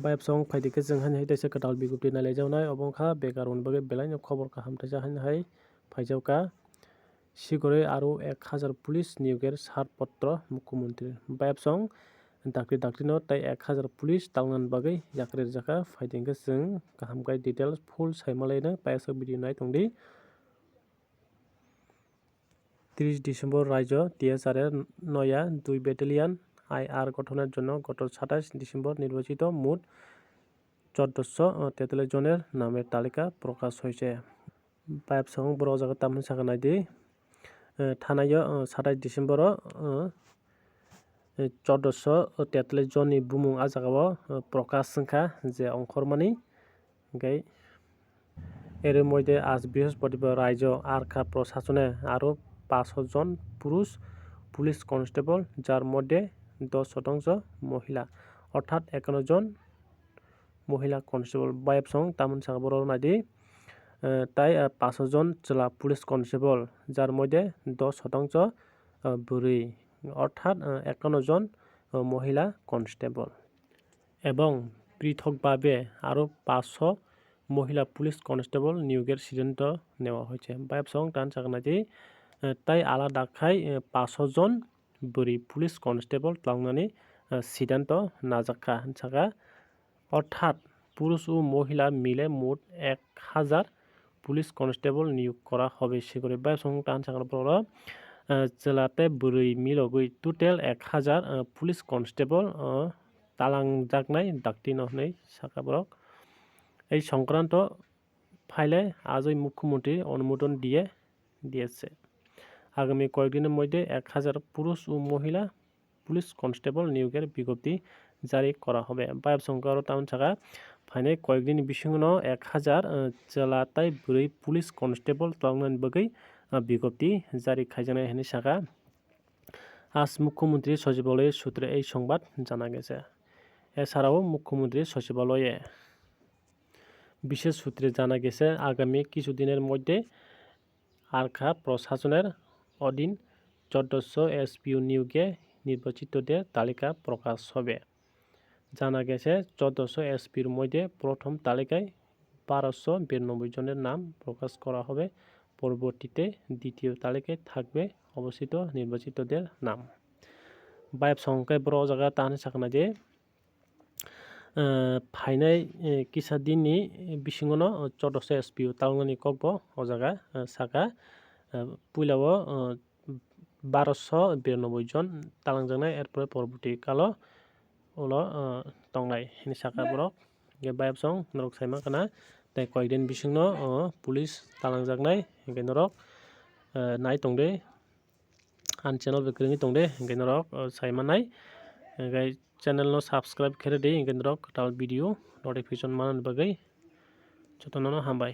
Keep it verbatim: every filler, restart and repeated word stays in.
Bayapsong phaidi khe chwng haino hai teisa kwtal bigopti nailaijaknai, obo wngkha bekaroni bagwi belaino khobor kaham teisa haino hai phaijakka. Sigorwi aro ek hajar police niyoger sar potro mukhyamantri. Bayapsong dakti daktino tei ek hajar police talnani bagwi yakarwi rwjakha. Phaidi khe chwng kaham khe details full saimalaino paiyasak video nai tongdi. তিরিশ ডিসেম্বর রাজ্য টিএসআর এর নয়া দুই battalion IR গঠনের জন্য গত সাতাশ ডিসেম্বর নির্বাচিত মোট চোদ্দশো তেতাল্লিশ জনের নামের তালিকা প্রকাশ হয়েছে। Bayapsong borok o jaga tamni sakha naidi. Thanaio সাতাশ ডিসেম্বর চোদ্দশো তেতাল্লিশ জননি bumung a jagao Prakash wngkha je ongkhormani. Hingkhe ero moide aaj বৃহস্পতিবার রাজ্য আরক্ষা প্রশাসনে আরও পাঁচশো জন পুরুষ পুলিশ কনস্টেবল, যার মধ্যে দশ শতাংশ মহিলা, অর্থাৎ একান্ন জন মহিলা constable. Bayapsong tamni sakha borok naidi, tai পাঁচশো জন chwla পুলিশ কনস্টেবল, যার মধ্যে দশ শতাংশ bwrwi, অর্থাৎ একান্ন জন মহিলা কনস্টেবল। এবং পৃথকভাবে আরও পাঁচশো মহিলা পুলিশ কনস্টেবল নিয়োগের সিদ্ধান্ত নেওয়া হয়েছে। Bayapsong tamni sakha naidi, tai alada khai পাঁচশো জন bwrwi police constable twlangnani siddhanto najakha, sakha. অর্থাৎ পুরুষ ও মহিলা মিলে মোট এক হাজার পুলিশ কনস্টেবল নিয়োগ করা হবে। Sigorwi Bayapsong tamni sakha borok, chwla tei bwrwi milogwi total এক হাজার police constable talangjaknai daktino hinwi sakha borok. এই সংক্রান্ত ফাইলে আজই মুখ্যমন্ত্রীর অনুমোদন দিয়ে দিয়েছে। আগামী কয়েকদিনের মধ্যে এক হাজার পুরুষ ও মহিলা পুলিশ কনস্টেবল নিয়োগের বিজ্ঞপ্তি জারি করা হবে। Bayapsong aro tamni sakha, phainai কয়েকদিন bisingno এক হাজার chwla tei bwrwi police constable twlangnani bagwi বিজ্ঞপ্তি জারি khaijaknai hinwi sakha. আজ মুখ্যমন্ত্রী সচিবালয় সূত্রে এই সংবাদ জানা গেছে। এছাড়াও মুখ্যমন্ত্রী সচিবালয়ে বিশেষ সূত্রে জানা গেছে, আগামী কিছুদিনের মধ্যে আরক্ষা প্রশাসনের অধীন চোদ্দশো এসপিও নিয়োগে নির্বাচিতদের তালিকা প্রকাশ হবে। জানা গেছে, চোদ্দশো এসপির মধ্যে প্রথম তালিকায় বারোশো বিরানব্বই জনের নাম প্রকাশ করা হবে। পরবর্তীতে দ্বিতীয় তালিকায় থাকবে অবস্থিত নির্বাচিতদের নাম। Bayapsong khe borok o jaga tahani sakha nai di. Phainai kisa dinni bisingono chotosha S P O talnani kokbo o jaga saka. Puilao barosho biranoboi jon talangjaknai, erpore porborti kalo ulo tongnai hini saka borok. Hingke bayapsong norok saima khana tei koyekdin bisingno police talangjaknai, hingke norok nai tongdi. Ani channel bai kwrwngwi tongdi, hingke norok saima nai, hingke channel no subscribe khe rwdi, hingke norok kwtal video notification manani bagwi. Jotono no hambai.